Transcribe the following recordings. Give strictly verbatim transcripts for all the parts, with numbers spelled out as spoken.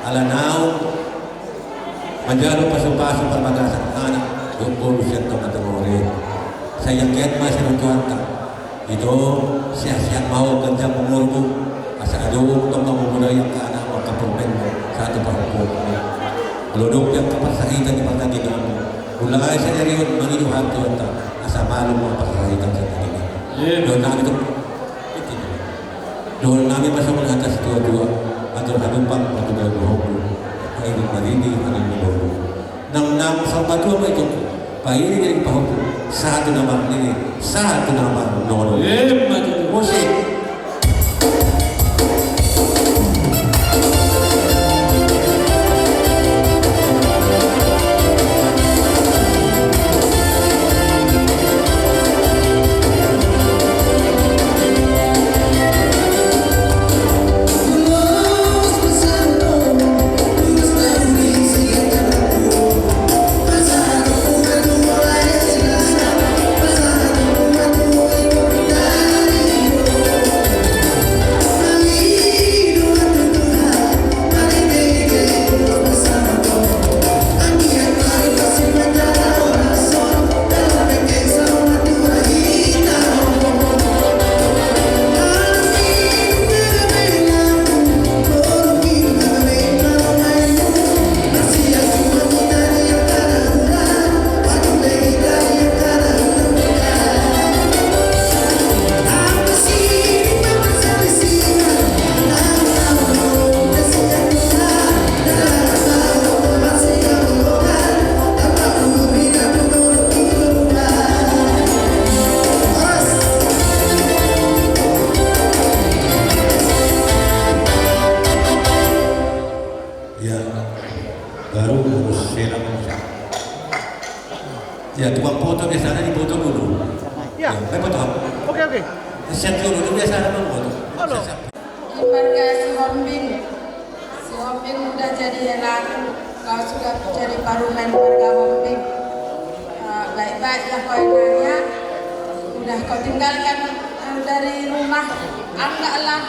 Ala naung manjalo pasupasu parbagasan anak dohot boru sian tonga-tonga on. Sai anggiat ma sian Tuhanta. Ito, sehat-sehat ma ho, ganjang umurmu. Asa adong tong mangudut angka anak, angka parumaenmu sahat tu pahompu. Molo adong pe angka parsahitan di partangianganmu, mulai sadari on mangido hami tu Tuhanta asa malum ma parsahitan sadari on. Dohononnami tu Dohononnami ma songon hata situa-tua: Andor halumpang patuduhon ni pahompu, pairing maridi hanan ni boru. Nangnang saur matua ma ito, pairing-iring pahompu, sahat tu na marnini, sahat tu na marnono. Emma tutu. Musik. Ya, baru harus senang. Ya, tukang foto biasanya dipoto dulu. Ya. Ya, saya foto. Oke, oke. Siap dulu, itu biasanya memfoto. Halo. Di marga Sihombing. Sihombing udah jadi helaku, kau sudah jadi parumaen marga Hombing. Eh, baik-baik lah kau enaknya. Udah kau tinggalkan, eh, dari rumah. Anggaplah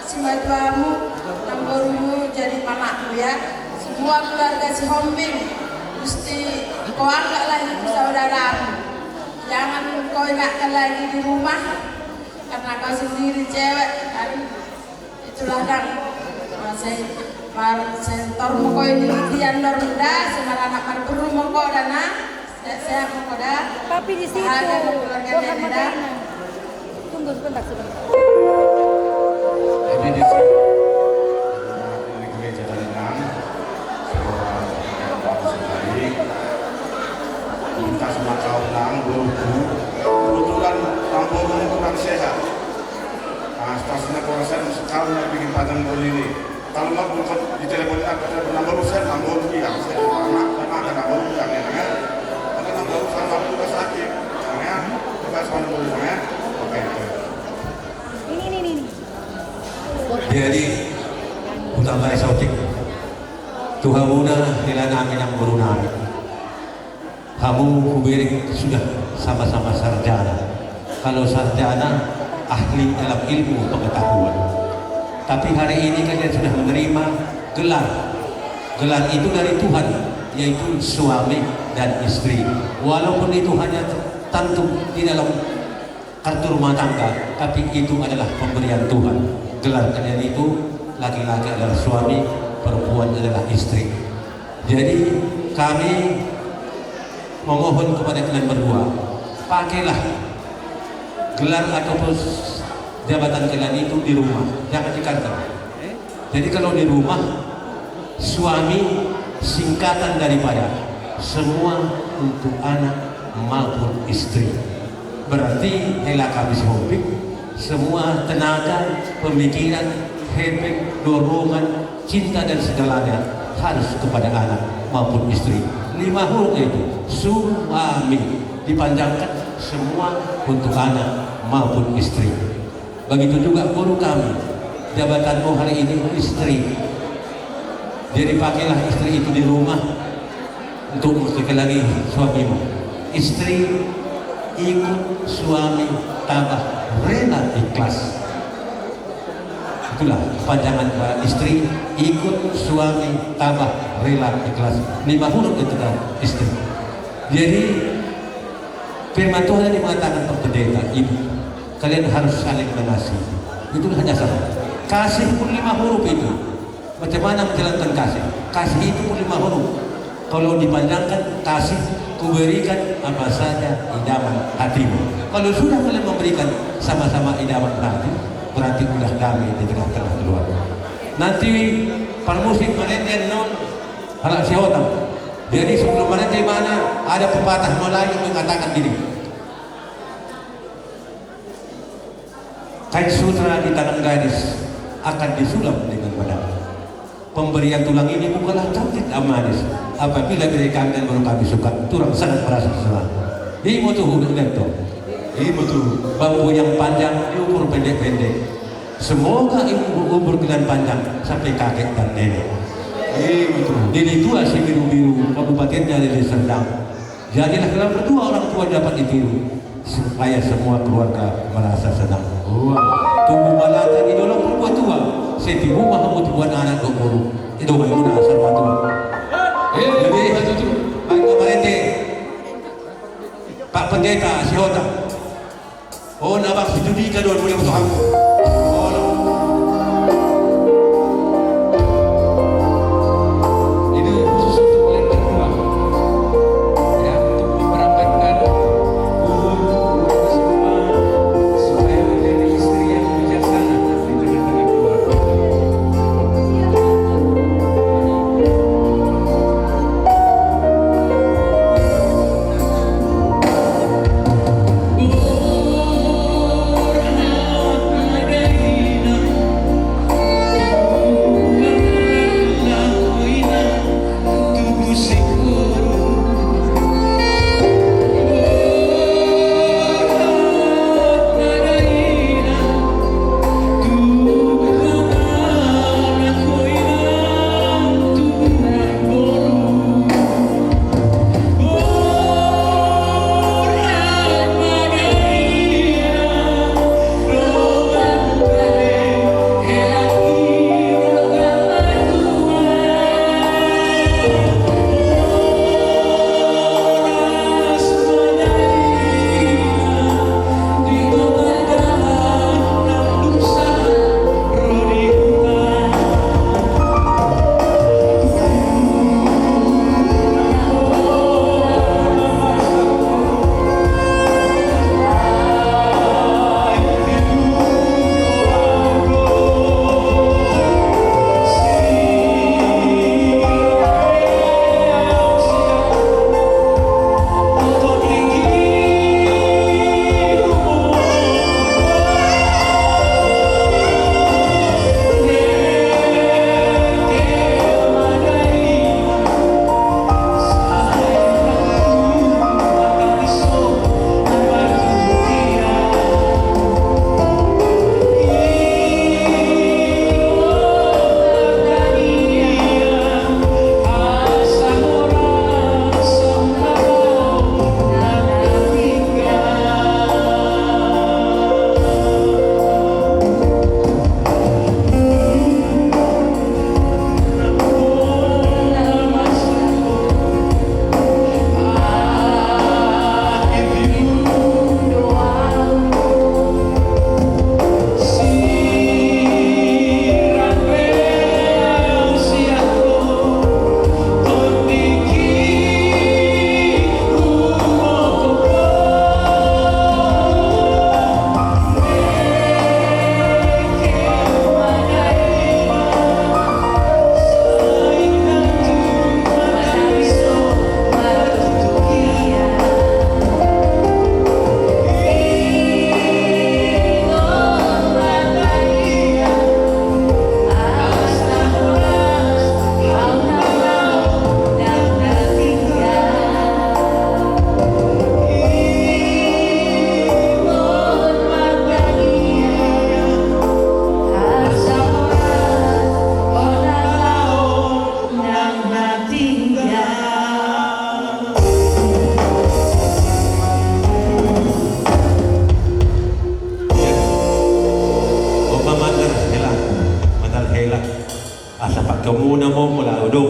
simatuamu, namborumu jadi mamamu ya. Semua keluarga Sihombing mesti kau anggaplah itu saudaramu. Jangan kau enakan lagi di rumah, karena kau sendiri cewek kan. Itulah dang. Masih mar sentor moko ini dia lor muda, semar anak mar perlu moko dana. Sehat-sehat mungkoda. Tapi di situ, bahagia dan keluarga Bang Ahmad Zainal. Tunggu sebentar, sebentar. Jadi di sini, di gereja Tangerang, sekolah, sekolah, minta sama kau nang, boruku. Kebetulan nang boru ini kurang sehat. Nah, setelah kurang sehat, mesti kau yang bikin padang boru ini. Kalau mau buka di telepon, apa telepon, nang boru saya, nang boru bilang, saya anak, anak, nang boru bilang, ya kan? Tapi nang boru sama aku juga sakit, ya kan? Bukan sama boru, ya kan? Oke, oke. Ini, ini, ini. Jadi, hutambai saotik tu hamuna, hela nami, nang boru nami. Hamu hubereng sudah sama-sama sarjana. Kalau sarjana, ahli dalam ilmu pengetahuan. Tapi hari ini kalian sudah menerima gelar. Gelar itu dari Tuhan, yaitu suami dan istri. Walaupun itu hanya tercantum di dalam kartu rumah tangga, tapi itu adalah pemberian Tuhan. Gelar kalian itu, laki-laki adalah suami, perempuan adalah istri. Jadi, kami memohon kepada kalian berdua, pakailah gelar ataupun jabatan kalian itu di rumah, jangan di kantor. Jadi kalau di rumah, suami singkatan daripada semua untuk anak maupun istri. Berarti hela kami Sihombing, semua tenaga, pemikiran, hepeng, dorongan, cinta dan segalanya harus kepada anak maupun istri. Lima huruf yaitu suami, dipanjangkan semua untuk anak maupun istri. Begitu juga guru kami, jabatanmu hari ini istri. Jadi pakailah istri itu di rumah untuk sekali lagi suamimu. Istri ikut suami tabah rela ikhlas. Itulah panjangan para istri, ikut suami tabah rela ikhlas. Lima huruf ketika istri. Jadi firman Tuhan ini mengatakan, Pak Pendeta, Ibu, kalian harus saling mengasihi. Itulah dasar. Kasih pun lima huruf itu. Macam mana menjalankan kasih? Kasih itu pun lima huruf. Kalau dipanjangkan, kasih, kuberikan apa saja idaman hatimu. Kalau sudah kalian memberikan sama-sama idaman hati, berarti udah damai di tengah-tengah keluarga. Nanti parmusik marende annon halak Sihotang. Jadi sebelum marende, mana ada pepatah Melayu mengatakan gini, kain sutra di tangan gadis akan disulap dengan pedang. Pemberian tulang ini bukanlah tautan manis. Apabila bini kami dan baru kami suka, turang sangat merasa senang. Imo tutu, Dato. Imo tutu. Bambu yang panjang diukur pendek-pendek. Semoga ibu umur kalian panjang sampai kakek dan nenek. Imo tutu. Dili Tua Sibirubiru, kabupatennya Deli Serdang. Jadilah kalian berdua orang tua dapat ditiru, supaya semua keluarga merasa senang. Wah. Tubu ma lata di dolok, berbuat tua. Sai tibu ma hamu tubuan anak dohot boru. Itu baru na asal matua. Eh, jadi, betul. Baik, Pak Parete. Pak Pendeta, Sihotang. Oh, na bang situdi ka do, mulai betul. Oh, ini khusus untuk kalian berdua. Ya, untuk memberangkatkan umur, umur semua, supaya menjadi istri yang bijaksana di tengah-tengah keluarga.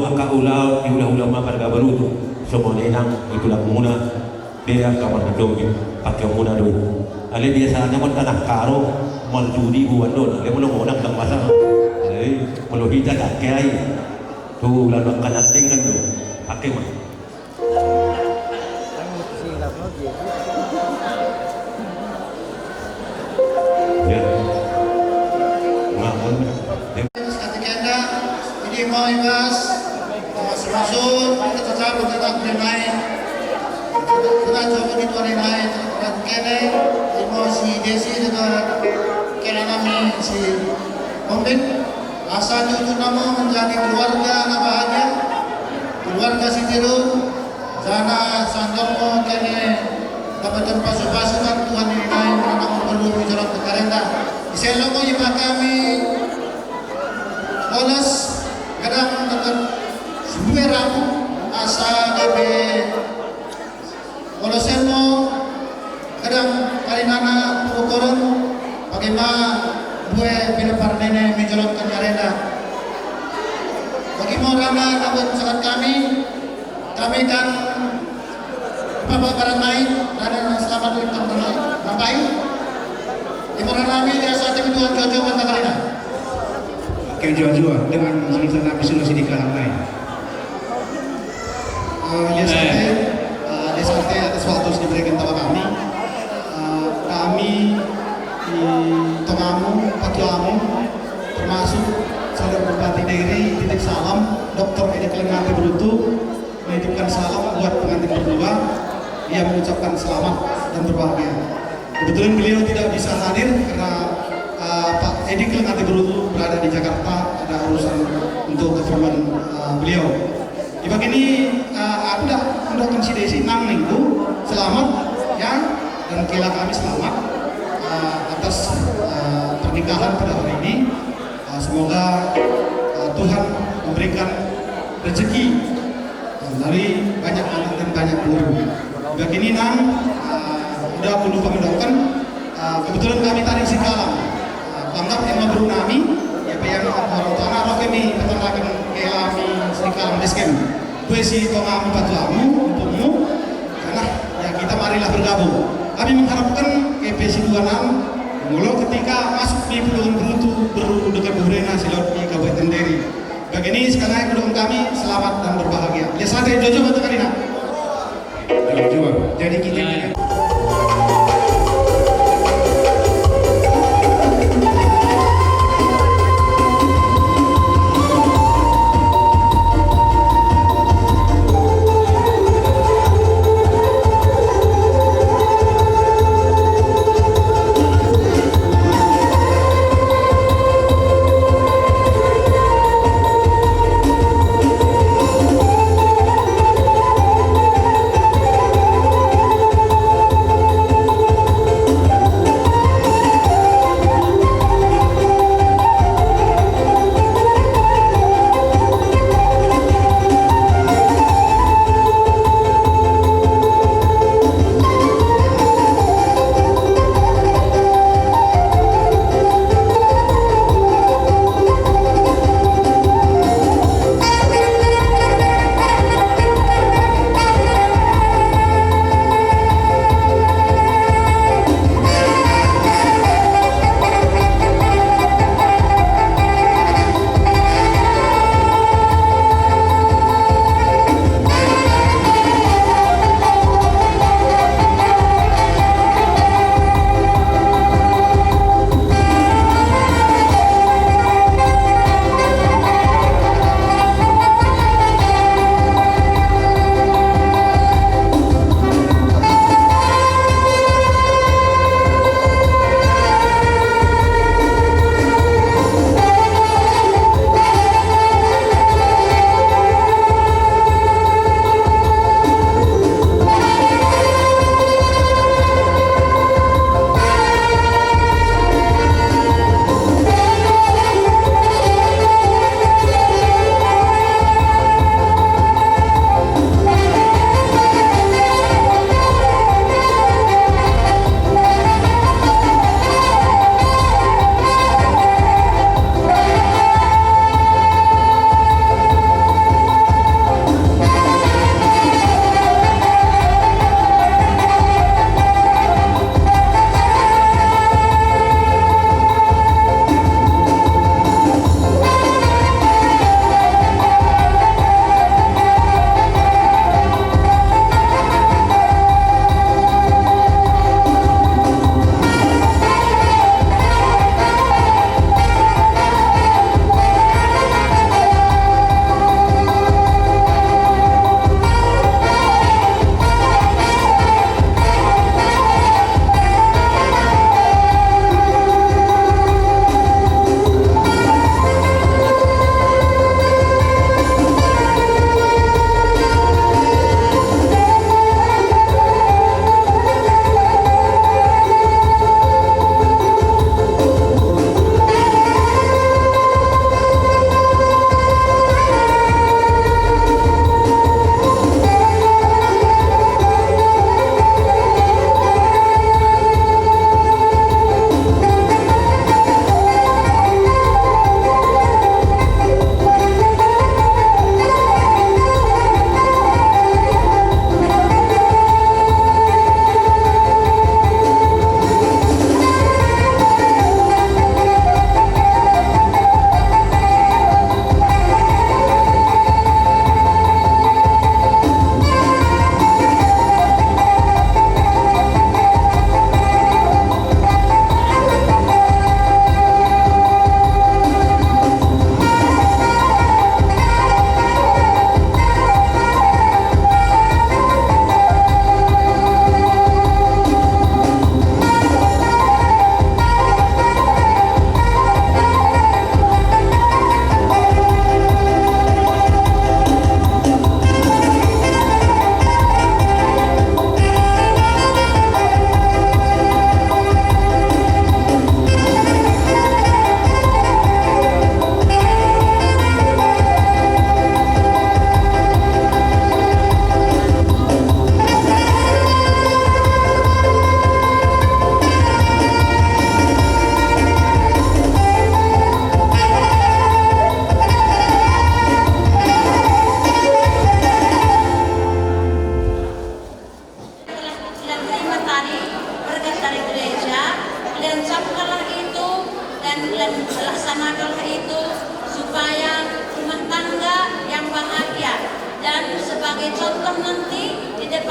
Angka ulaon, di hulahula ma marga Barutu, songon i nang di tulangmuna, di angka marga Tommy, pakeonmuna do i. Alai biasana ma tanah karo, marjudi buan do, alai molo monang ndang masalah. Alai molo hita ndang, ake ai. Tu ulaon angka na tengan do, pake ma. Ya. Ngapun. Ketika enda, ini mau ibas, masuk-masuk, kita tetap, tetap di main. Kita coba di tuan yang lain, tetap kene, ini mau si Desi, tetap kene nami si Ombin. Asa cucunami menjadi keluarga na bahagia, keluarga sitiru, jala sandokmu kene dapot pasu-pasu ni Tuhan i, nai manang berlumi jorok bekarenda. Ise lomo ima hami, oles, gadang tetap sibue ramu, asa gabe olosenmu, gadang karinana ukoron, bagi ma bue bina parnene menjolokkan karenda. Bagi mo rana na buat sangat kami, kami kan Bapak Barat Mai, rana na selamat ulang tahun Bapak Mai. Ibarat kami dia saat itu Tuhan cocok mantap karena. Oke, jua-jua dengan cerita Nabi Sulawesi di kalangan lain. Eh, ya, santai, eh, ya, santai atas waktu yang diberikan kepada kami. Eh, kami di tongamu, patuamu, termasuk saudara Bupati Dairi, titip salam, Doktor Edi Kelengati Berutu, menitipkan salam buat pengantin berdua. Ia mengucapkan selamat dan berbahagia. Kebetulan beliau tidak bisa hadir karena, eh, Pak Edi Kelengati Berutu berada di Jakarta, ada urusan untuk keperluan, eh, beliau. Di bagian ini, eh, aku dah mendokon si Desi nang ningku, selamat, ya, dan kela kami selamat, eh, atas, eh, pernikahan pada hari ini. Eh, semoga, eh, Tuhan memberikan rezeki melalui banyak anak dan banyak guru. Di bagian ini nang, eh, udah aku lupa mendokon, eh, kebetulan kami tadi sikalam. Eh, anggap ima boru nami, ya, pe yang orang tua anak roh kami, peternakan kela kami sikalam basecamp. Gue si tongamu patuamu, umpungmu, karena ya kita marilah bergabung. Kami mengharapkan ke pe si dua nang, molo ketika masuk di Pulungan Berutu, beruru dekat Buhrena, si laut di Kabupaten Dairi. Bagian ini sekali lagi mendukung kami, selamat dan berbahagia. Ya, santai, jojo, mantap kali, nak. Jojo, jadi kita ini kan.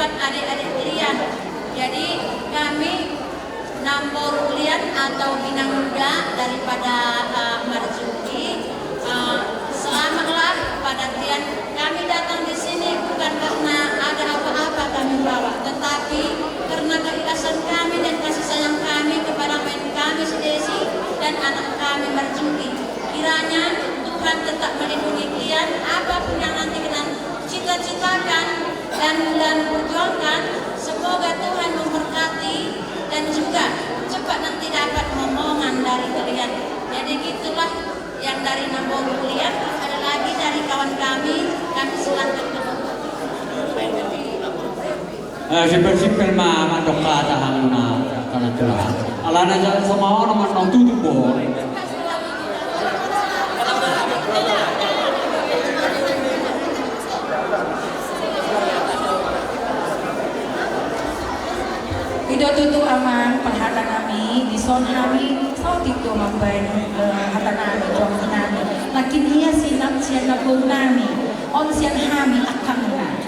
Adik-adik Lian. Jadi, kami namboru Lian atau Inang Muda daripada, eh, Marjuki. Eh, selamatlah pada Lian. Kami datang di sini bukan karena ada apa-apa kami bawa, tetapi karena keikhlasan kami dan kasih sayang kami kepada maen kami si Desi dan anak kami Marjuki. Kiranya Tuhan tetap melindungi Lian, apapun yang nanti kita cita-citakan dan, dan perjuangkan, semoga Tuhan memberkati dan juga cepat nanti dapat momongan dari kalian. Jadi gitulah yang dari namboru Lian, ada lagi dari kawan kami, kami silakan ke bawah. Eh, simpel-simpel ma mandok hata hamuna, karena itulah. Alana jala sama orang mandok tutup, bo. I do tutu amang parhata nami, dison hami saotik do mambaen, eh, hata nami, tuangsi nami. Nangkin ia sian namboru nami, on sian hami angkangna.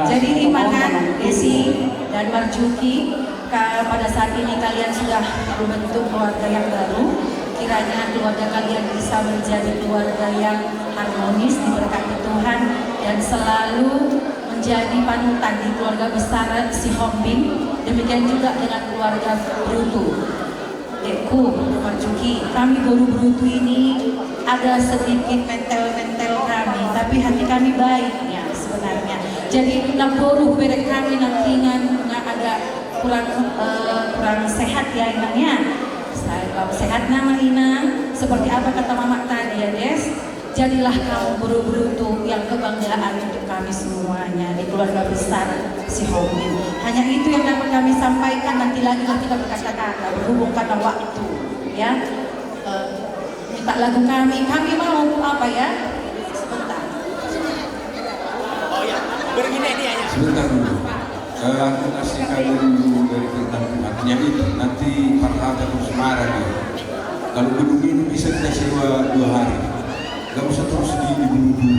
Jadi, Inang Desi dan Marjuki, ka-, pada saat ini kalian sudah membentuk keluarga yang baru. Kiranya keluarga kalian bisa menjadi keluarga yang harmonis, diberkati Tuhan, dan selalu menjadi panutan di keluarga besar Sihombing. Demikian juga dengan keluarga Brutu. Dekku, Marjuki, kami boru Brutu ini ada sedikit mentel-mentel kami, tapi hati kami baik ya sebenarnya. Jadi, namboru hubereng hami nangkiningan, nunga agak kurang, eh, kurang sehat ya, Inang ya. Sa-, sehat nama Inang, seperti apa kata Mamak tadi ya, Des? Jadilah kamu boru Brutu yang kebanggaan untuk kami semuanya di keluarga besar Sihombing. Hanya itu yang dapat kami sampaikan, nanti lagi lah kita berkata-kata, berhubung karena waktu, ya. Eh, minta lagu kami, kami mau apa ya? Sebentar. Sebentar dulu. Eh, aku kasih kalian dulu dari tentang Jumatnya itu. Nanti parhata terus marah dia. Kalau gedung ini bisa kita sewa dua hari. Gak usah terus di, diburu-buru.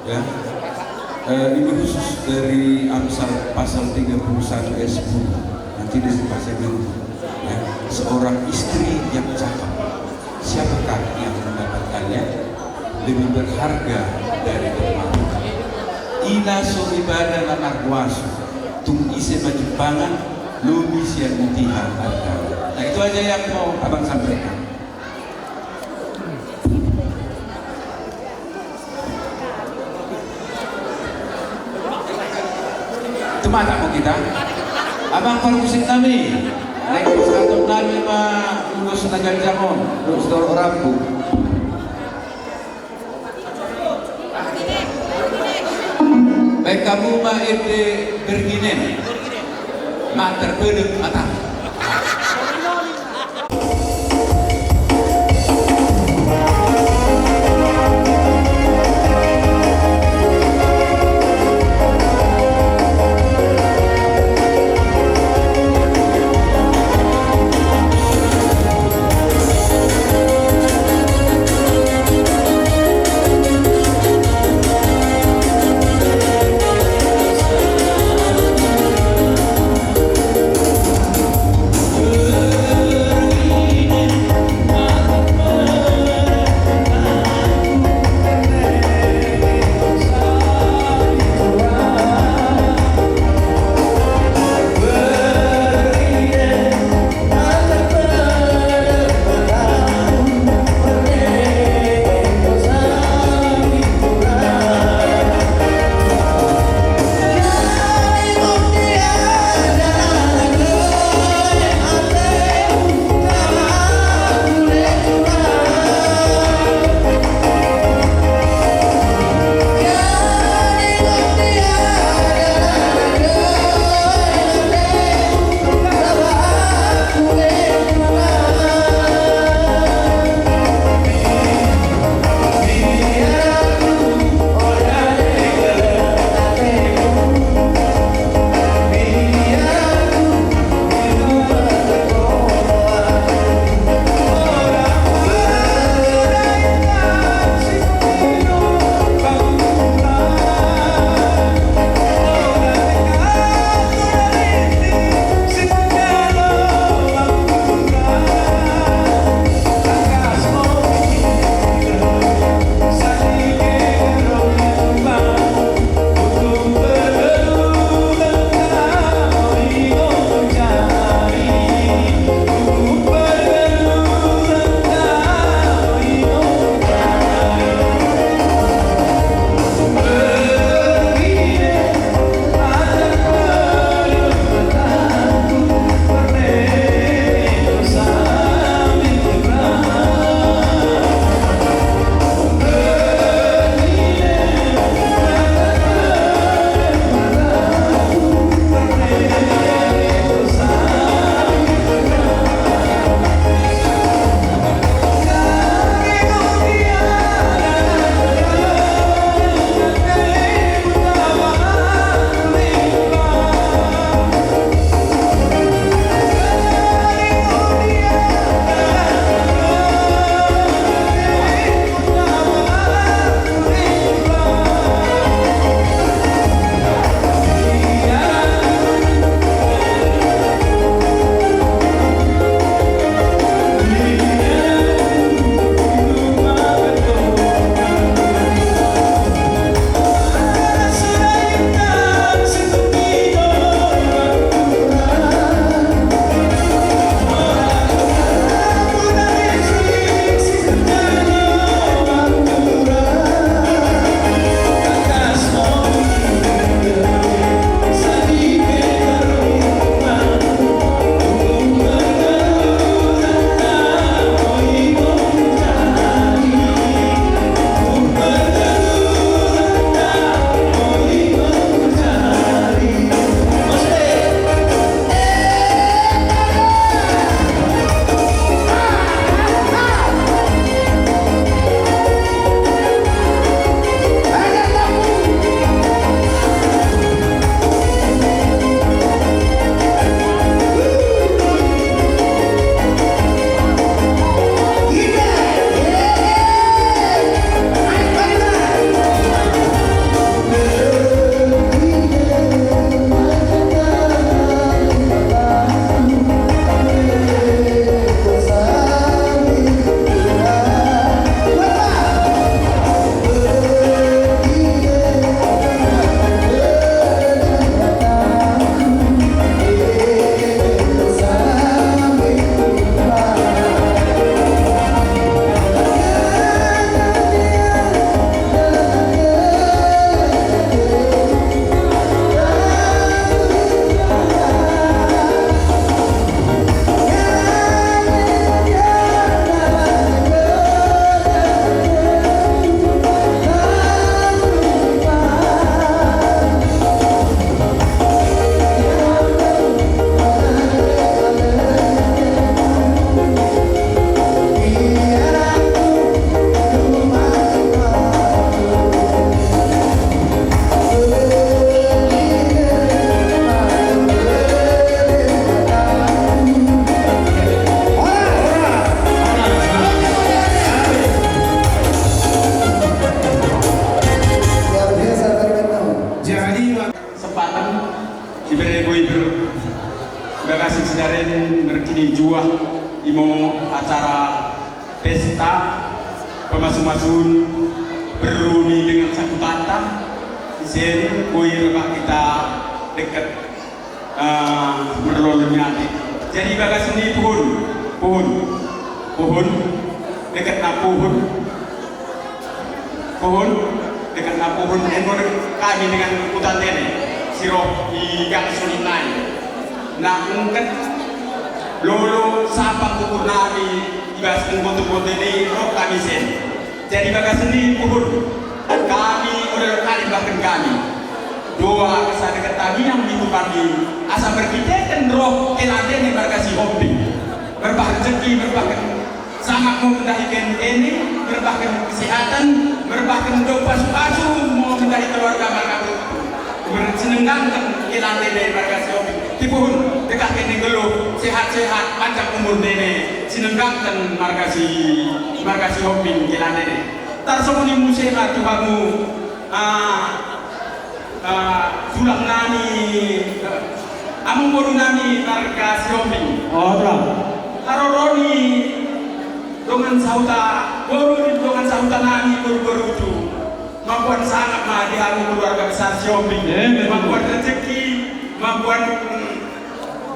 Ya. Eh, ini khusus dari Amsal pasal tiga puluh satu ayat sepuluh. Nanti dia baca dulu. Ya. Seorang istri yang cakap. Siapakah yang mendapatkannya? Lebih berharga dari emas. Ina so ibana na marhuaso, tung ise manjumpangan, lobi sian mutiara artana. Nah, itu aja yang mau abang sampaikan. Tumatak ma hita. Amang parmusik nami, naeng pasahaton nami ma ulos na ganjang on, ulos dolok rambu. Baen hamu ma ende Berginen, ma terpedek mata. Saren merkini jua imo acara pesta pamasumasuon berru ni dengan sakutata isen koi rebak kita deket, eh, merlolo ni ate. Jadi bagasan ni puhun, puhun, puhun, deket na puhun. Puhun, deket na puhun, enggo kami dengan utandene, si roh i gang soninai. Na ungket lolo sapang ukur nami, ibas enggo tu bote ni roh kami sen. Jadi bagasan ni puhun, kami udah kali bahkan kami. Doa kesadeket kami yang itu kami, asa berkiteken roh kelandene marga Sihombing. Merpah rezeki, merpah sangap ma mendahi kelandene, merpah kesehatan, merpah do pasupasu ma mendahi keluarga marga Sihombing. Sinenggangken kelandene marga Sihombing. Tipuhun, deka kelandene gelo, sehat-sehat, panjang umur ndene, sinenggangken marga si, marga Sihombing kelandene. Tarsongon i muse ma tu hamu, ah, Ah, tulang nami, eh, amangboru nami marga Sihombing. Oh, tulang. Haroro ni dongan sahuta, boru ni dongan sahuta nami boru-boru tu. Mamboan sangap ma di hamu keluarga besar Sihombing. Eh, betul. Mamboan rezeki, mamboan, mm,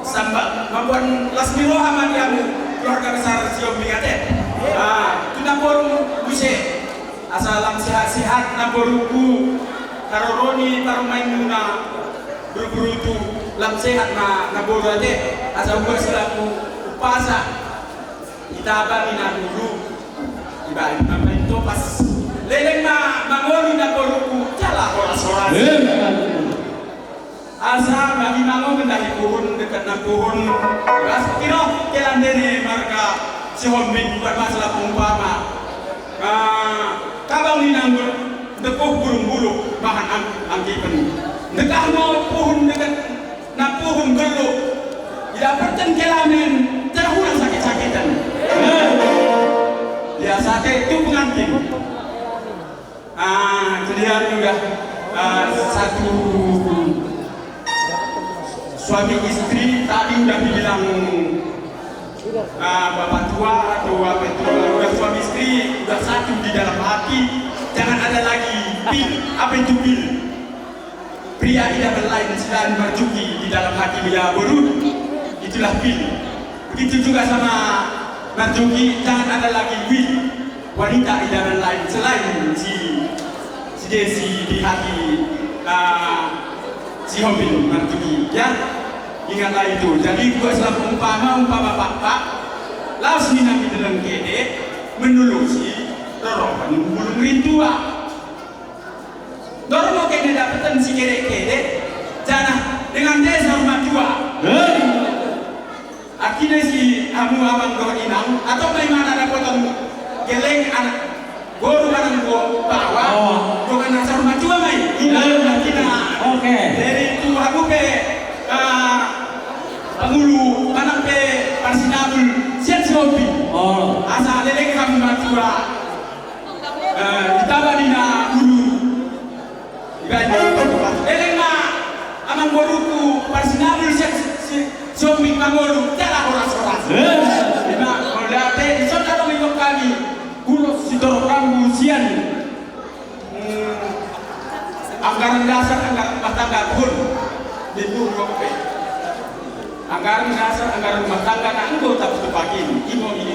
samba, mamboan las ni roha ma di hamu keluarga besar Sihombing ate. Ah, tu namboru muse. Asa lam sehat-sehat namboruku, haroro ni parumaenmuna, boru-boru tu, lam sehat ma namboru ate, asa uas laku umpasa, itaba ni na gulu, ibaen ma baen topas. Leleng ma mangolu namboruku, jala horas-horas. Asa bagi mango mendahi puhun, deket na puhun. Ras kiro kelandene marga Sihombing, bukan masalah umpama. Ah, kabang ni nanggur, dekuh burung buluk, bahan ang-, anggipen. Dekah mo puhun deket na puhun gelo. Idaperten kelamen, terhulang sakit-sakitan. Biasa te tu pengantin. Ah, kalian udah, ah, satu suami istri, tadi udah dibilang, ah, bapak tua atau apa itu, udah suami istri, udah satu di dalam hati, jangan ada lagi pil, apa itu pil? Pria idaman lain selain marjuki di dalam hati, ya boru, itulah pil. Begitu juga sama marjuki, jangan ada lagi wil, wanita idaman lain selain si, si Desi di hati, ah, Sihombing marjuki, ya. Ingatlah itu. Jadi, gua selaku umpama, umpama pakpak, laos ni nami dalam kede, menolosi rorohan bulung rintua. Dorong mo kene dapetan si kede-kede, janah dengan desa rumah tua. Hei. Akhirnya si hamu amang dohot inang, atau ma imana dapotan geleng anak boru manang bo-, baoa, oh, dongan na saur matua ma i. Inang, hei, akhirnya. Oke. Jadi tu hamu pe, ah, pangulu manang pe parsinabul sian si Hobi. Oh. Asa leleng hamu matua. Eh, itaba ni na ulu. Ibaen do, leleng ma amang boruku, parsinabul sian si, si, si Hombing mangolu, jala horas-horas. Eh. Ima, mauliate, dison adong ingkon hami, ulos sitorop rambu sian, hmm, anggaran dasar, anggaran rumah tangga, pun. Di pun, oke. Anggaran dasar, anggaran rumah tangga, na anggo taputupakin, imo i,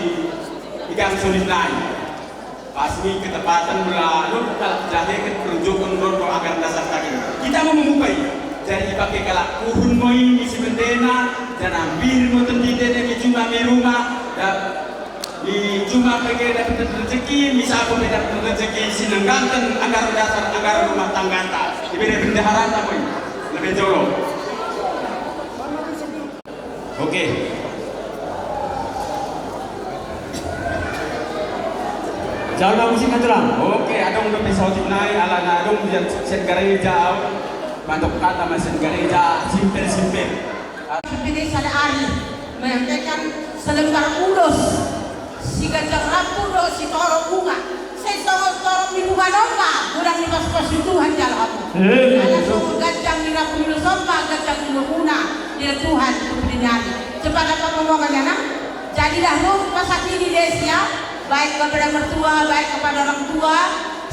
i gang soninai. Pas ni ketepatan mula, lo buka jahe ke perunjukkan rondo agar dasar tadi. Kita mau memupai. Jadi pakai kalak puhun mo i, isi bendena, jangan bir mo tendi dene, ni cuma di rumah, da-, ni cuma pakai dapat rezeki, bisa aku dapat rezeki, sinenggangkan anggaran dasar, anggaran rumah tangga ta. Ibere bendahara ta mo i. Lebih jolo. Oke. Jalo ma musik na tulang. Oke, adong dope saotik nai, ala na adong di sian gareja au. Mantok hata ma sian gareja, simpel-simpel. Pilih sada ari, menyampaikan selembar ulos. Si ganjang rambu dohot sitorop bunga. Sai songon torop ni bunga on ma godang ni pasupasu ni Tuhan jalo hamu. Ala songon ganjang ni rambu ni ulos on ma ganjang ni lomuna di Tuhan tu pudi ni ari. Cepat Makanya, nah, jadilah rumah sakinah, Des, ya, baik kepada mertua, baik kepada orang tua,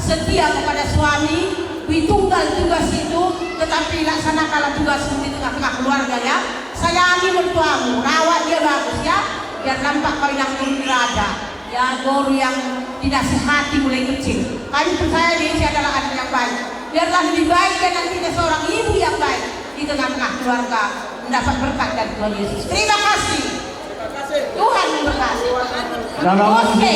setia kepada suami, ditunggangi tugas itu, tetapi laksanakanlah tugasmu di tengah-tengah keluarga, ya. Sayangi mertuamu, rawat dia bagus, ya, biar nampak kau inang guru di raja, ya, guru yang dinasihati mulai kecil. Kami percaya dia ini adalah anak yang baik. Biarlah lebih baik dia nantinya seorang ibu yang baik di tengah-tengah keluarga, mendapat berkat dari Tuhan Yesus. Terima kasih. Tuhan memberkati. Oke.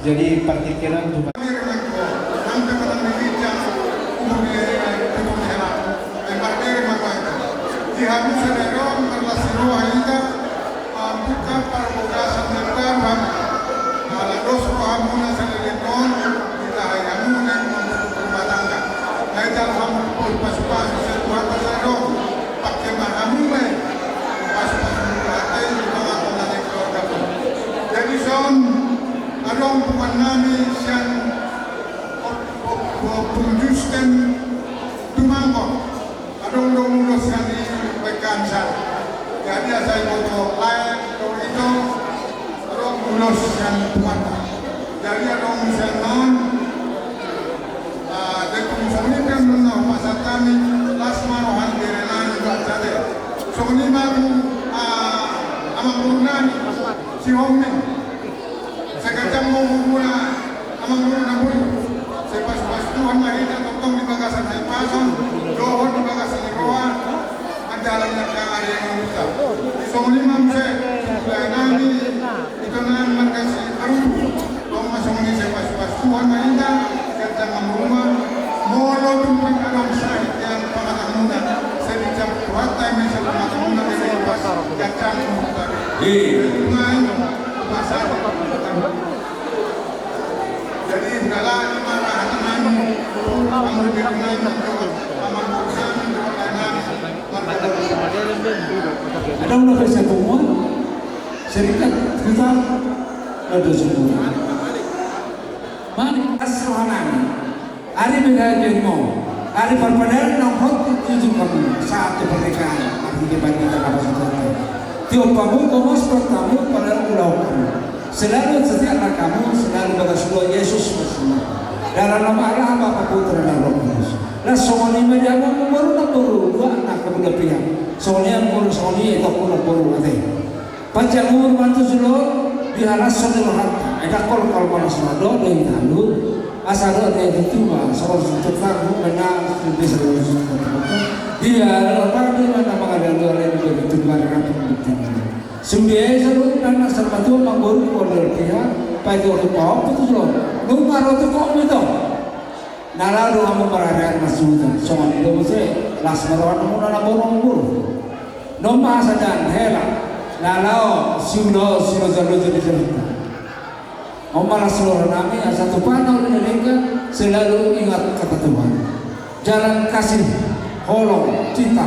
Jadi partingkian tu. Di hamu sadari on marlas ni roha hita mambuka parbagasan ni Tuhan. Ala dos rohamuna saleleng on, ditahai hamu naeng mambuka rumah tangga. Nai jalo hamu pasupasu sian Tuhanta sadari on. Pake ma hamu ma i pasupasu ni Tuhanta i di tongatonga ni keluargamu. Jadi son adong punguan nami sian Ompung Justin Tumangkok. Adong do ulos sian i baen hami sa. Jadi asa iboto lae do ito adong ulos sian punguanta. Jadi adong sian on, ah, jadi songon i pe annon na hupasahat hami, las ma roha ni bere nami dohot ate. Songon i ma tu, ah, amangboru nami si Hombing. Sai ganjang ma umurmuna amangboru na boi. Sai pasupasu Tuhan ma hita tongtong di bagasan hahipason dohot di bagasan ni roha manjalani angka ari ni ngolunta. Songon i ma muse tu lae nami, ito nami marga Siarutu. Tong ma songon i, sai pasupasu Tuhan ma hita, ganjang ma umurmuna. Molo tung pe adong sahit di pangatahonmuna, sai dijabut Tuhanta i ma sian pangatahonmuna, ganjang ma umurmuna. Iya. Adong na pe sapunguan, serikat kita, adong sapunguan. Mari, asal hanami. Ari beda jengmo, ari parpadanan na hot di tujuh kamu saat kemerdekaan, ari di bagi kita kapasitas. Tiop kamu, kamu seperti kamu, pada ulau kamu. Selalu setiaplah kamu, selalu pada sebuah Yesus Kristus. Dalam nama Allah, Bapa, Putra, dan Roh Kudus. Las songon i ma di hamu, baru na baru dua anak kamu dapian. Songon i amang boru, songon i, eh, tongkin amang boru, ate. Panjang umur ma tutu jolo, dihalashon ni rohanta. Ai ndang holan, holan palas roha do, do hita haluhut. Asa dohot na tutu ma, songon sitorang, mena, sundesa, sundesa. Dia, lalu apa dia, mana mangada dua lain, dua itu, dua ratus, dua ratus. Sude saluhutna na saur matua amang boru, boru dia, paetutu pahompu tutu jolo. Nunga ro tu koum ito. Na laho do hamu mararian marsuhuton, songon i do muse, las ma roha muna na boru amang boru. Nunga asa dan hela, na laho siulaon, siulaon jalo jadi cerita. On ma las roha nami, asa tupana uli na denggan, selalu ingat kata Tuhan. Jalan kasih, holong, cinta,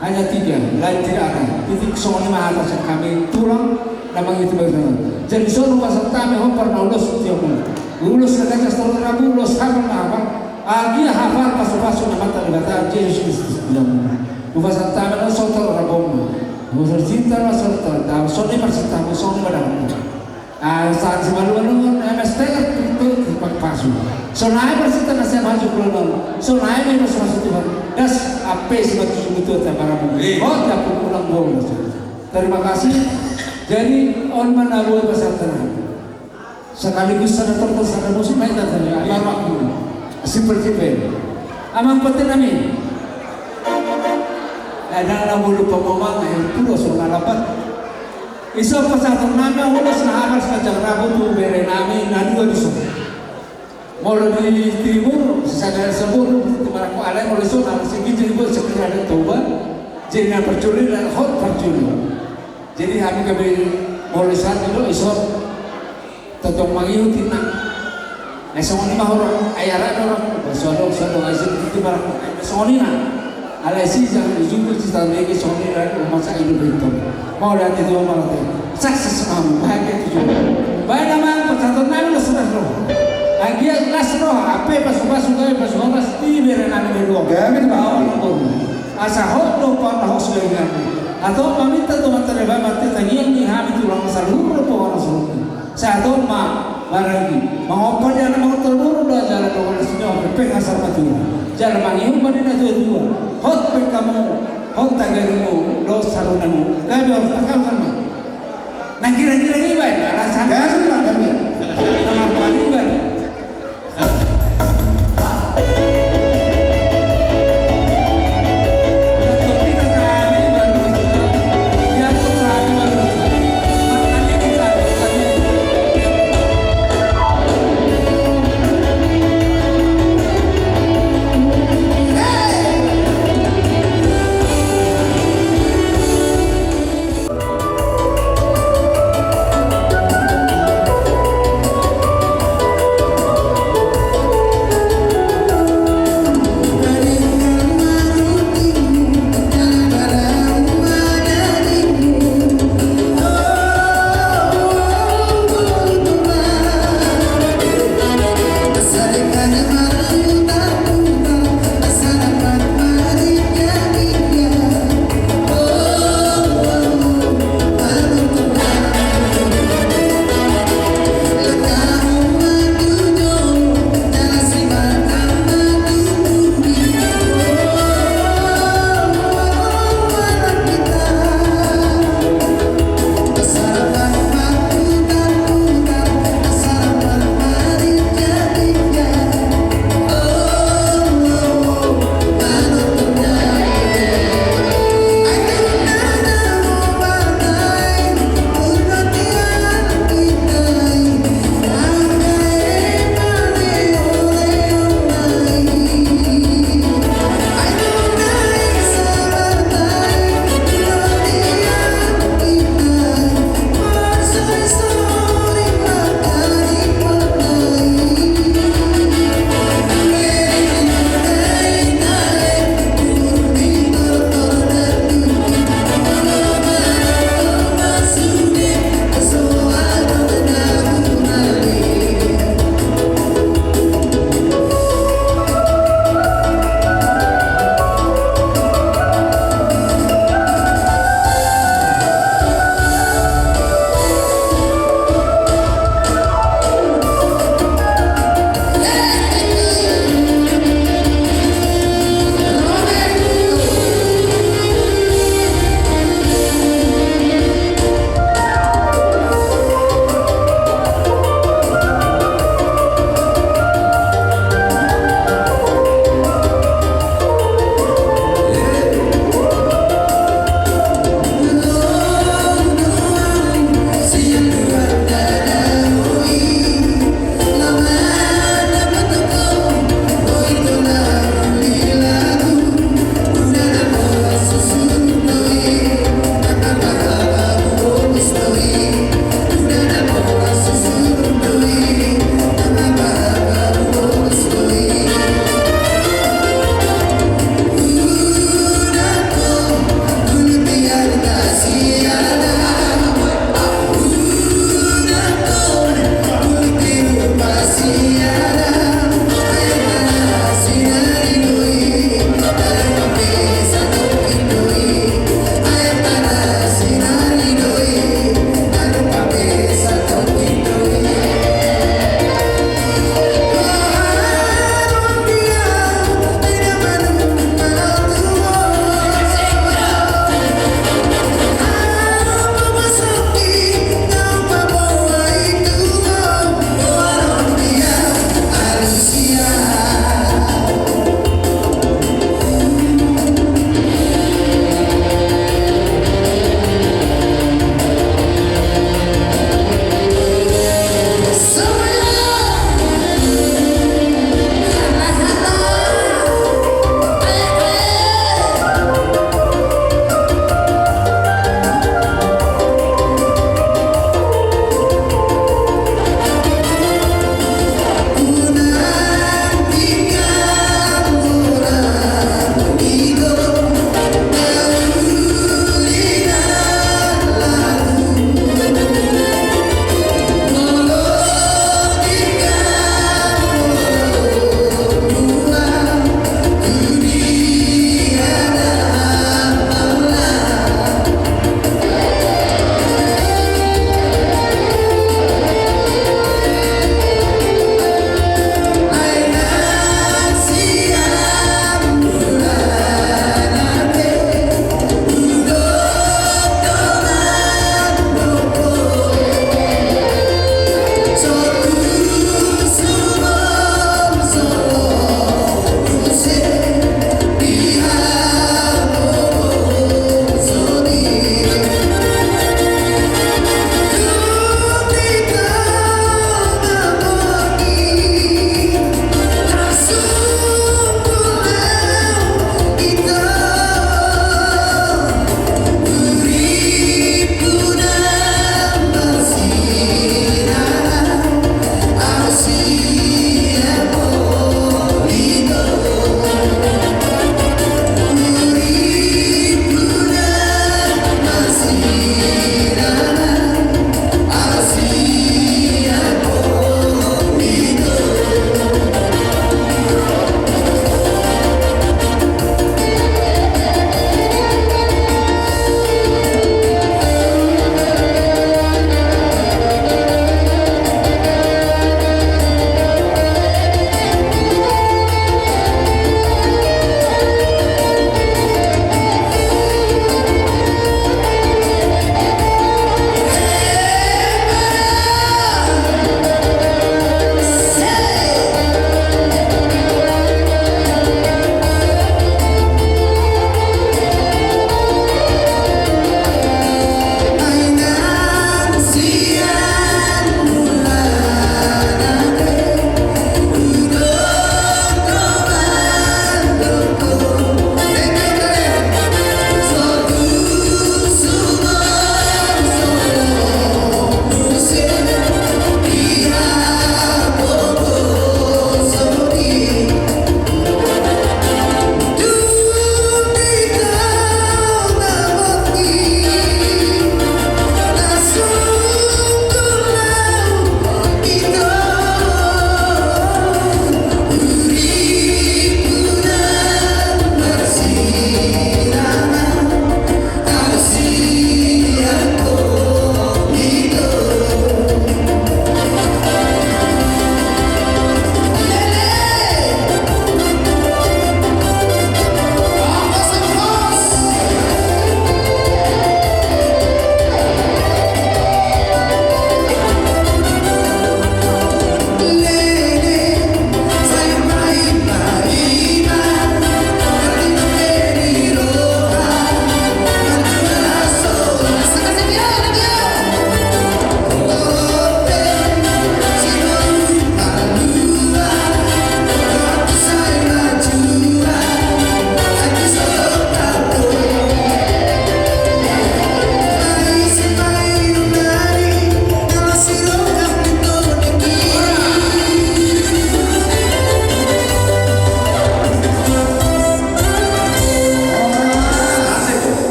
hanya tiga, lain tidak ada. Titik. Songon i ma hata sian hami tulang na mangihuthon bagasan on. Jadi songon i ma hata nami, hombar na ulos tu hamuna. Ulos na ganjang saur matua, ulos hafal na hafal. Agia hafal pasupasu ni Amanta Debata, Jesus Kristus di hamuna. Ulos na hata nami na saur matua, ulos cinta na saur matua. Songon i ma sinta, songon i ma dangka. Ah, sahat simalumaluhon, eh, mestengah pintu, pasu. Sonai parsita na siap haju pulang. Sonai ma pasupasu Tuhan. Das, ape sibat tujuh betul tiap malam. Eh. Oh, tiap pulang dua belas. Terima kasih. Jadi, on ma na boi pasahat nami. Sekaligus sada tokoh, sada musik, main tadi. Iya. Amang aku. Simpel, simpel. Amang pate nami. Eh, ndang na boi lupa momang, eh, pulo so na dapat. Dison pasahaton nami ulos na hafal sian Rabu tu bere nami na dua dison. Molo di timur, sisada sebut, di marangko alai molo dison, na si ginjil boi sebenarnya ada Toba, jadi na parjolo, na hot parjolo. Jadi hami gabe molo sahat do dison. Tongtong mangihuti na. Ai songon i ma horong, ai arana horong. Sodong, sodong, ai sodong, itu barang. Ai songon i na. Alai si jangan dijumpa si tahu lagi songon i na, masa hidup itu. Mau lihat itu, mau lihat itu. Sukses kamu, bahagia itu juga. Baik, nama pasahaton nami las roha. Agia las roha, ape pasupasu gabe pasupasu di bere nami dua. Gabe itu, mau. Asa hot do pahompu sudah nami. Atau paminta tu Amanta Debata, tangiang ni hami tulang saluhut, pohon saluhut. Sahat on ma maragi, mangompa di anak, mangontrol boru do, jala dongan sinyo, pepeng asal matua. Jala mangihut ma di na tua-tua. Hot pe hamu, hot tagarimu, dohot sarunamu. Gabe hot tagarimu. Na kira-kira i baen, alasan. Gabe ma kami. Nama paling baen.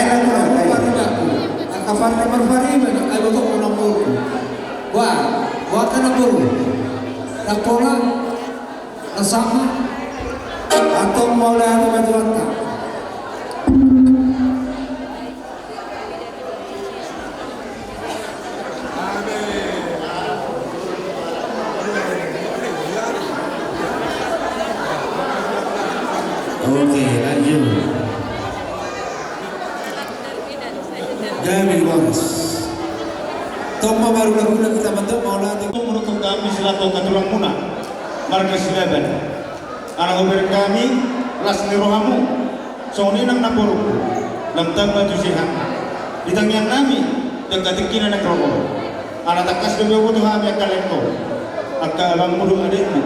Angka paribanku, angka pariban, pariban, angka ibotongku, namborungku. Boha, boha angka namboru. Ndang pola, ndang sama. Antong mauliate ma tu Tuhanta. Oke, lanjut. Gabe di boras. Tong ma marhulahula hita mandok mauliate. Menurut kami selaku angka tulangmuna, marga Silaban. Ala hubereng hami las ni rohamu, songon i nang namborungku, lam tamba tu sihatna. Di tangiang nami, di angka tingki na naeng ro. Ala tangkas dope huboto hami angka laengko, angka abangmu dohot adekmu,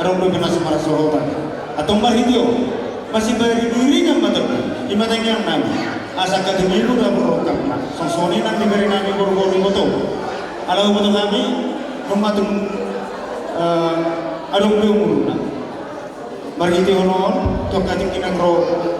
adong dope na so marsohotan. Antong marhite on, masibari iringan ma tondi, i ma tangiang nami, asa angka tingkimu dapot rongkapna, songon i nang dibere nami boruboru iboto. Ala huboto hami, nunga tung, eh, adong be umurna. Marhite on, tu angka tingki na naeng ro,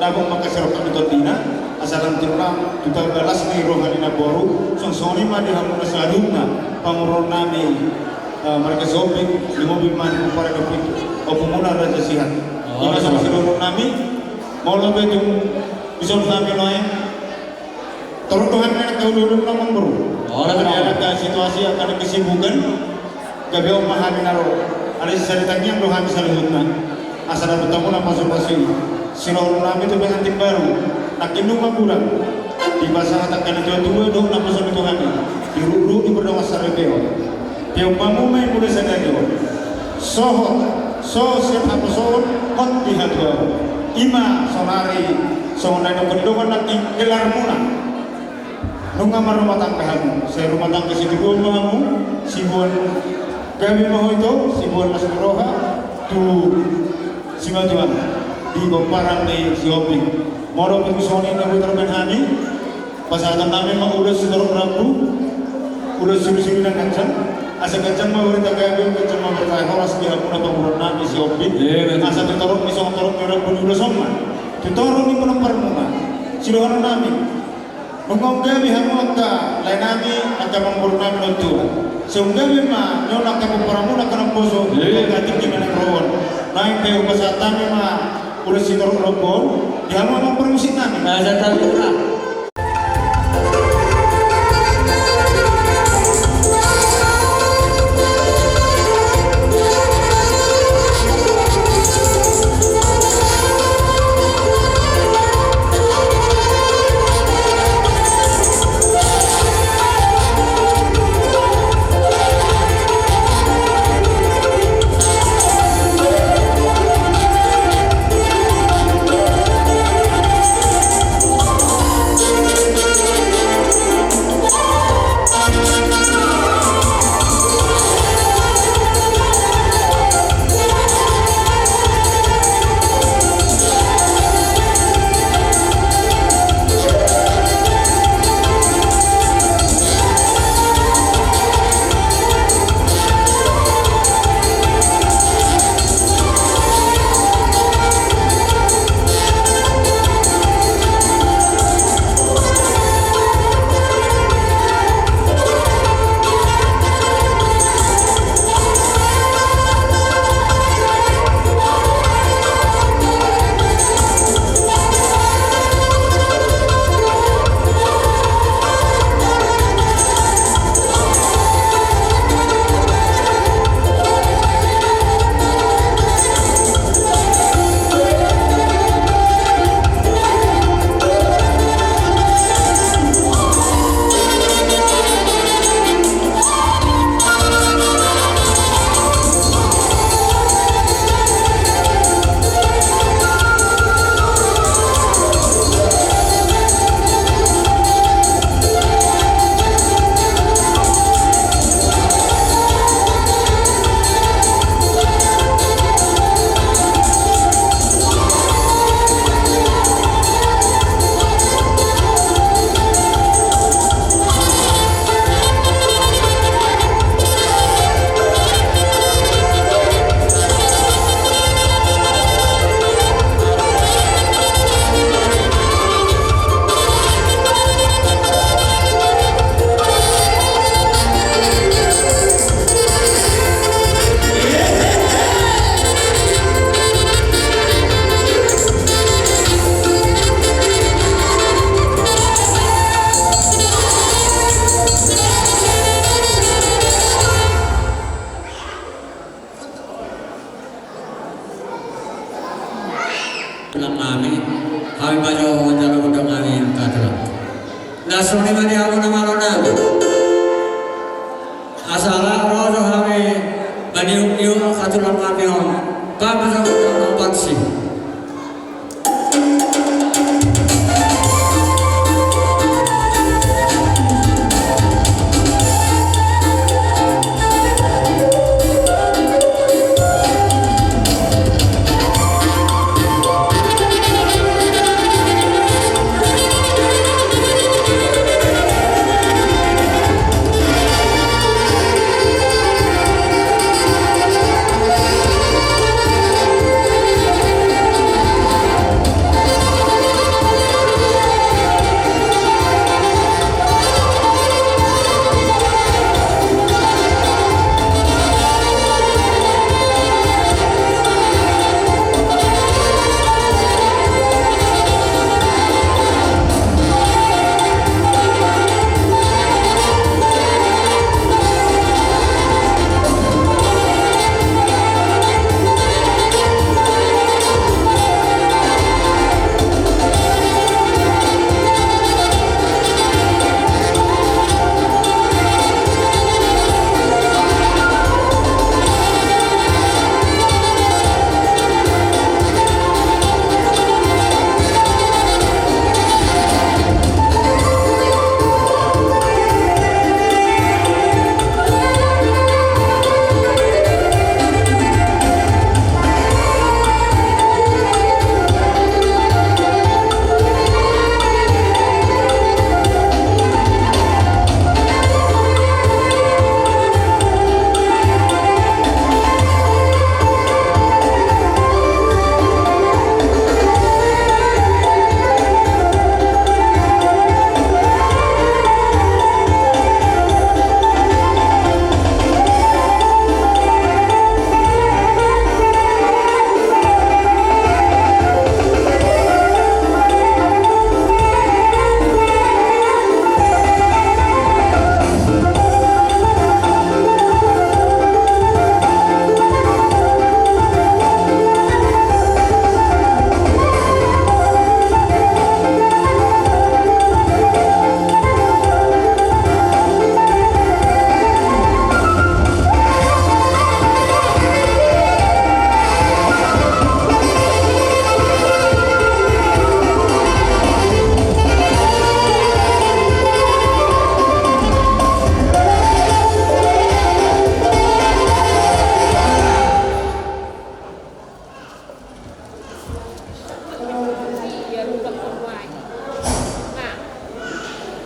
dapot ma angka sirongkap ni tondina, asa lam tamba tu tamba las ni roha ni namboru, songon i ma di hamu na saluhutna, pamoruon nami, eh, marga Sihombing, di mobil mani kumpara dohot ompumuna Raja Sihat. Oh, i ma songon i. Saluhut nami, molo pe tung dison hami nuaeng, torop do hami na angka uluulu na mamboru. Olo, olo. Angka situasi, angka kesibukan, gabe on ma hami na ro. Alai sisada tangiang do hami saluhutna. Asa dapot hamu na pasupasu i. Sirohon nami tu pengantin baru. Nangkin nunga godang dipasahat angka na tuatua dohot naposo ni Tuhan i. Dirukruk di pardongan saripeon. Pe umbamu ma i mula sadari on. Sohot, so siap haposoon, hot di hatuaon. I ma saonari, songon na nidok ni dongan nangkin gelarmuna. Nunga marrumah tangga hamu, sai rumah tangga situbuan ma hamu, sibuan gabe ma ho ito, sibuan las ni roha, tu simatuam, di pomparan ni Sihombing. Molo pe songon i na boi tarbaen hami, pasahaton nami ma ulos sitorop rambu, ulos siulusulu na ganjang, asa ganjang ma barita gabe, ganjang ma barita horas di hamuna pamoruon nami Sihombing. Iya, betul. Asa tu torop ni songon torop ni rambu ni ulos on ma, tu torop ni ponomparmuna, sidohonon nami. Nunga gabe hamu angka lae nami, angka pamoruon nami na tua. Sai gabe ma nion angka pomparanmuna angka naposo, iya, angka tingki na naeng ro on. Naeng pe hupasahat hami ma ulos sitorop rambu on di hamu angka parmusik nami. Nah, saya tahu, nah. Tulang nami, hami ma jo manjalo gondang nami angka tulang. Na songon i ma di hamu na malo nami. Asa ro jo hami maniuk-iuk angka tulang nami on. Baen ma jo gondang na patsi.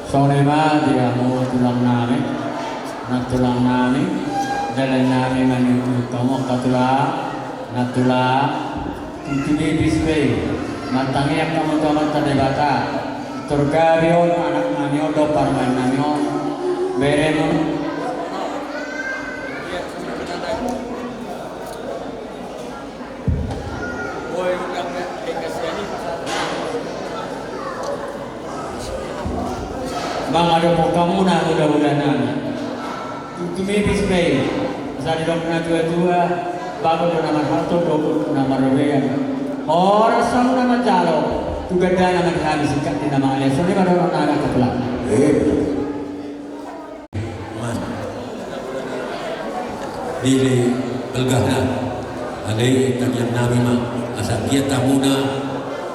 Songon i ma di hamu tulang nami, nantulang nami, dalan nami maniuk-iuk hamu angka tulang, nantulang, tingki bibis pe, martangiang hamu tu Amanta Debata, tor gabe on anak nami on dohot parumaen nami on, bere ma. Mangadophon hamu na hulahula nami. Tumibis pe. Asa didok natuatua, bagot do na marhalto, dohot na marrobean. Horas hamu na manjalo, tu gandana ma di hami singkat ni na mangalean. Songon i ma dohonon nami angka tulang. Eh. Mas. Dili balgahna. Alai tangiang nami ma asa anggiat hamuna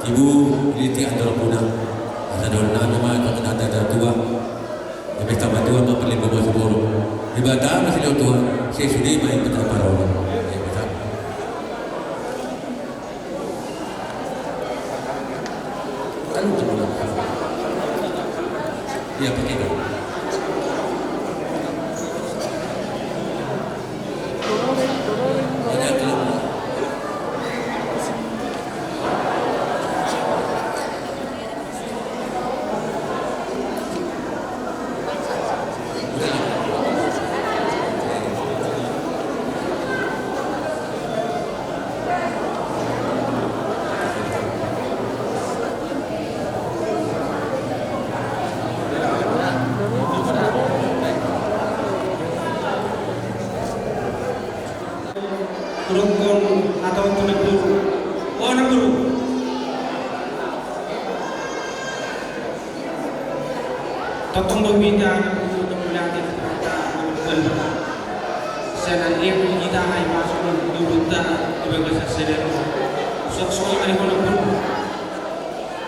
tibu di tiak andor puna. Asa dohonon nami ma tu hata ni natuatua. Gabe tamba tua ma parlimbubu siborok. Debata ma silehon Tuhan. Sai sude ma i pata paroro. Debata. Iya, pakai dah. Tongtong do hita na mangulahon hata na mangulahon. Sian na nian hita ai masuk di huta di bagasan sadari. Suang songon i ma di hona pun.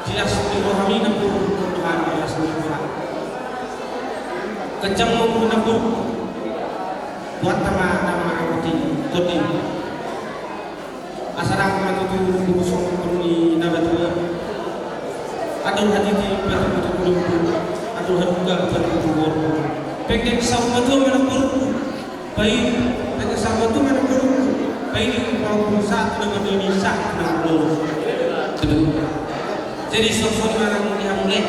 Jelas di rohami na pun, rohami jelas di rohami. Kencang ma pun na pun. Buat tama nama aku di todi. Asa dang ma tutu luhut songon ni na batua. Adong hatiti patutu luhut. Adong haduga patutu luhut. Pengke saut batua mana purku. Baik, pengke saut batua mana purku. Baik, pengke saut na mandini saut na lolo. Jadi sosok mana mungkin mulai.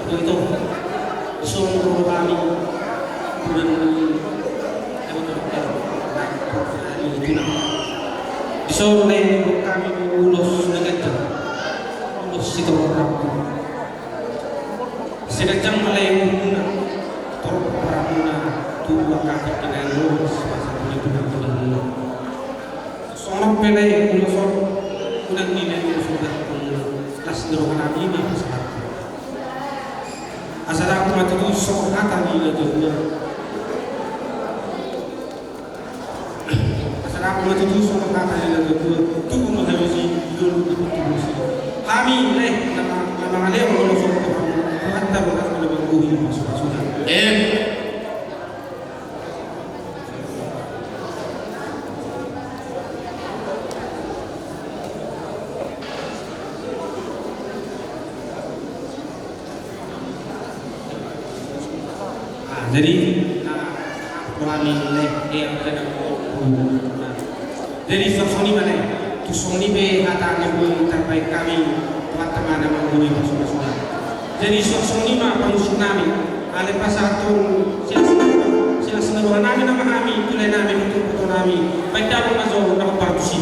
Itu. Sosok kami. Bulan Di son, lae, hami ulos na ganjang. Ulos sitorop rambu. Sai ganjang ma, lae, uluna. Torop rambu na tu angka tingki na ulos masa punya tulang-tulang. Songon pe, lae, ulos on. Unang ni, lae, ulos on. Las ni roha nami ma pasahat. Asa dang ma tutu songon hata ni na tutu. Asa dang ma tutu songon hata ni na tutu. Tutu ma halusi dulu tutu halusi. Hami, eh, nama, nama ngaleo, nama songon hata, nama mangguhi, maksud, maksud. Eh. Ah, jadi, nah, rohani, eh, eh, apa namanya? Jadi, songon i ma, lae, tu songon i pe hata na boi tarbaen hami, tu hata na mangguhi pasu-pasu. Jadi, songon i ma pamusik nami, alai pasahathon silas, silas ni roha nami nama hami, tu lae nami, tu poto nami, baen damang ma jo na hombar tusi.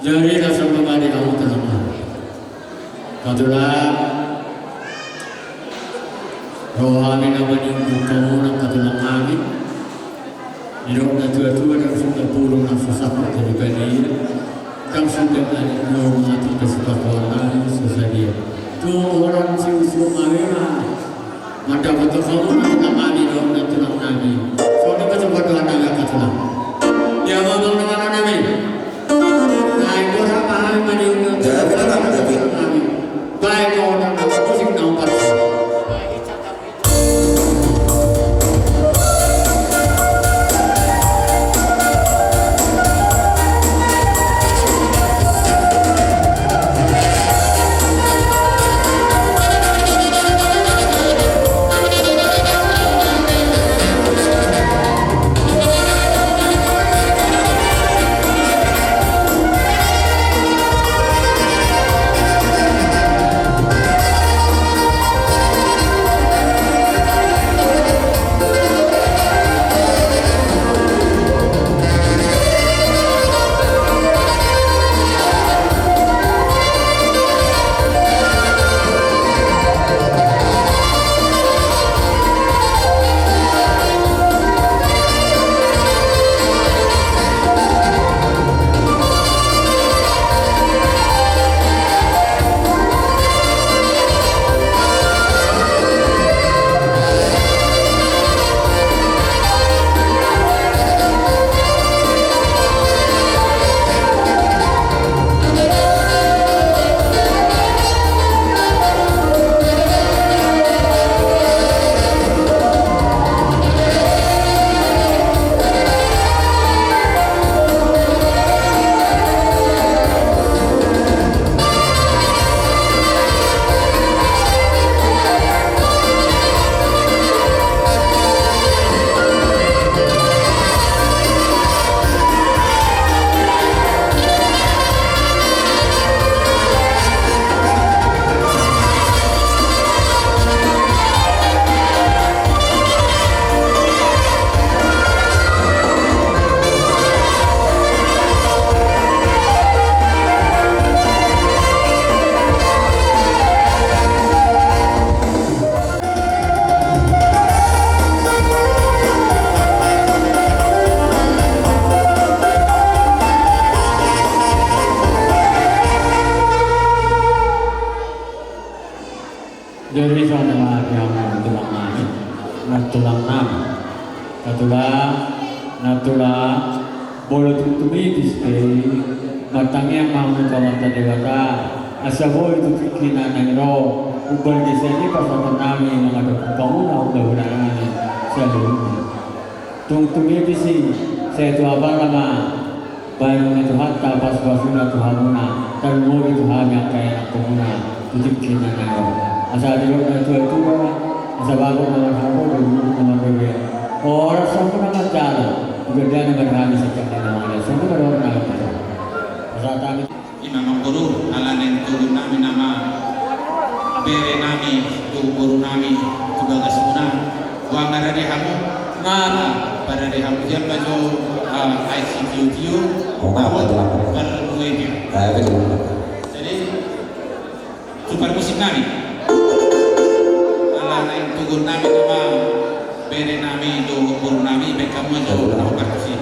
Jadi, na sambung ma di hamu tulang nami. Katulang. Ro hami na manungkun hamu nang katulang nami. Didok na tua-tua, ndang suda pulung na so sahat tu dibadia. Ndang suda anak na mati, kesepakoan nami so sadia. Tu holan siusung nami ma. Mandapothon hamu na tulang nami, dohot na tulang nami. Songon i ma tu pandohan nami angka tulang. Ia ma amang dohot inang nami. Ai boha ma hami mangido. Jadi, tulang nami. Baen ma hona na musik na umpasa. Iri songon i ma di hamu tulang nami, nantulang nami. Nantulang, nantulang, molo tung tumipis pe i, martangiang ma hamu tu Amanta Debata, asa boi tu tingki na naeng ro, umbalga sian i pasahaton nami mangadop tu hamuna hulahula nami saluhutna. Tung tumipis i, sai tu apala ma, baen ni Tuhanta pasupasuna tu hamuna, tarlumobi tu hami angka ianakhonmuna, tu tingki na naeng ro. Asa didok natuatua, asa bagot na marhahamaranggi, dohot na marbebean. Horas hamuna ma jala, di gandana ma di hami sian tingki na naeng ro. Songon i ma dohot na naeng ro. Asa tami. Ima amangboru, ala naeng togu nami nama bere nami, dohot boru nami, tu bagasmuna, boha marade hamu, parade hamu, jala jo, ah, aek sitiotio. Oh, nga, betul. Parmusik nami. Ala naeng togu nami nama bere nami, dohot boru nami, baen hamu ma jo, betul, nama parmusik.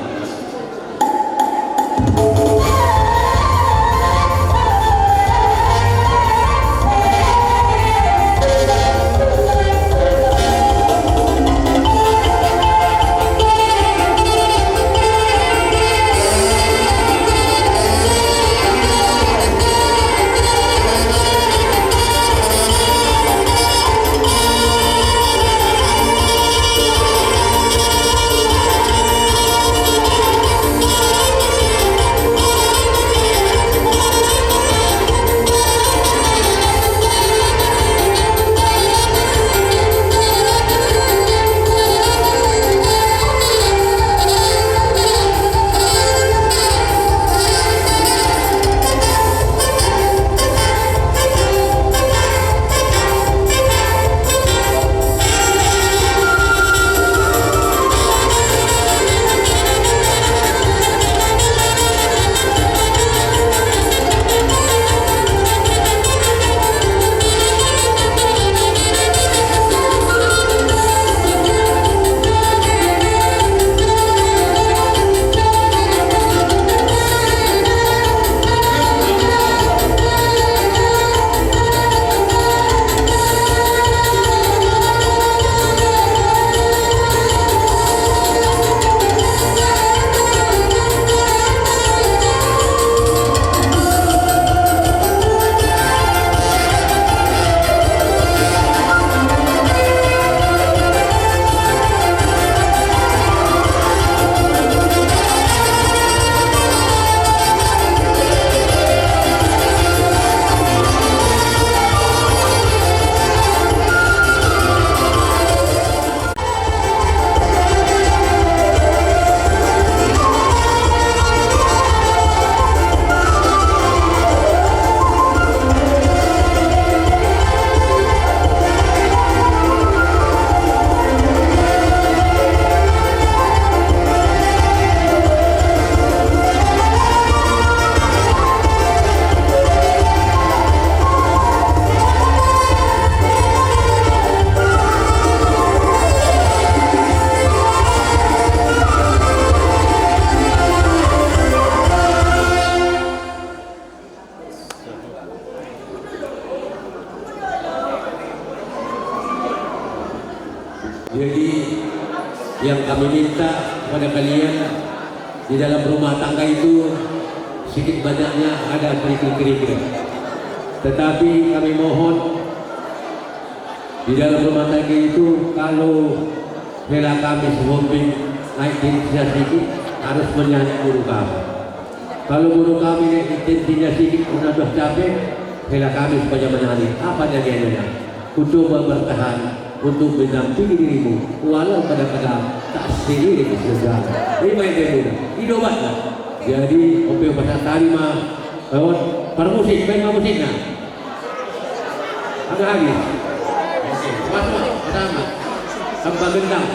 Jadi, yang kami minta kepada kalian, di dalam rumah tangga itu sedikit banyaknya ada kerikil-kerikil. Tetapi kami mohon, di dalam rumah tangga itu, kalau hela kami Sihombing naik tensinya sedikit, harus menyahani boru kami. Kalau boru kami naik tensinya sedikit, unang dos capek, hela kami supaya menyahani. Apa adanya, Nyonya? Ku coba bertahan untuk mendampingi dirimu, walau kadang-kadang tak seiring sejalan. Ima ende, Nyonya. I do obatna. Jadi, on pe hupasahat hami ma, eh, on, parmusik, baen ma musikna. Agak habis. Oke, masuk, pertama. Tanpa gendang.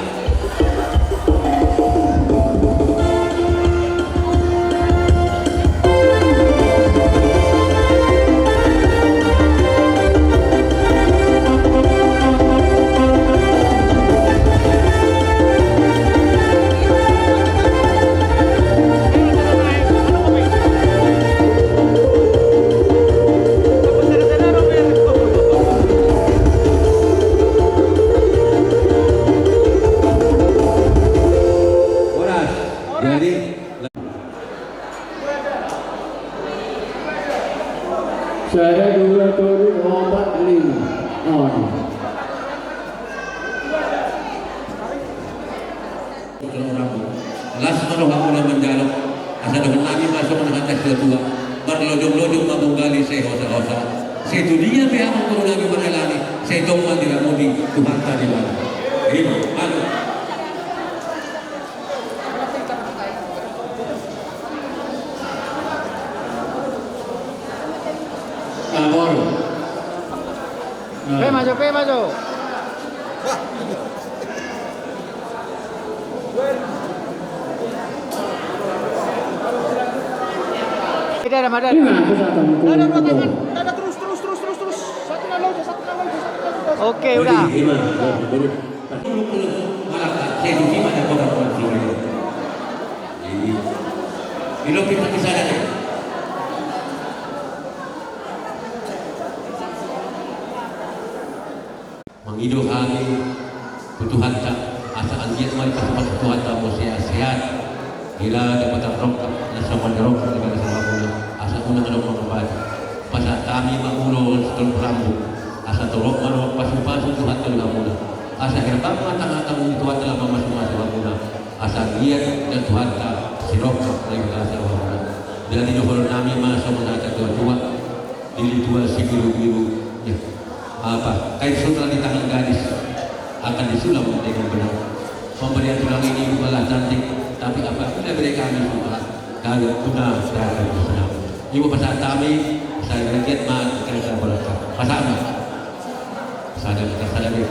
Las ma rohamuna manjalo, asa dohonon nami ma songon hata ni natua-tua: Marlojong-lojong ma bonggali sai hosa-hosa. Sai tu dia pe amang boru nami mardalan i, sai tong ma diramoti Tuhanta Debata. Ima, alu. Amor. Pe maju, pe maju. Ada, ada, ada. Ada, ada, terus, terus, terus, terus, terus. Satu nalo aja, satu nalo aja, satu nalo aja. Oke, udah. Jadi, ima, buru. Buru, buru. Malah, saya cuci pada orang tua sini. Ini. Ini lo kita bisa ada. Mangido hami tu Tuhanta, asa anggiat ma dipasupasu Tuhanta hamu sehat-sehat. Hira dapotan rongkap, na so manarongkap di bagasan hamuna, asa unang adong mangapati. Pasahat hami ma ulos tolu rambu, asa torop ma roha pasupasu Tuhanta di hamuna. Asa herbang ma tangan-tangan ni Tuhanta laho mamasu-masu hamuna. Asa anggiat dan Tuhanta sirongkap na di bagasan hamuna. Jadi dohonon nami ma songon hata ni natua-tua. Dilitua sibiru-biru, ya. Apa? Kain sutra di tangan gadis akan disulap dengan benar. Pemberian tulang ini bukanlah cantik, tapi apabila mereka kami suka, gagal guna terhadap Islam. Ibu pasahat kami, saya rakyat ma, kira-kira berapa? Pasahat ma. Sadar, sadar, ya.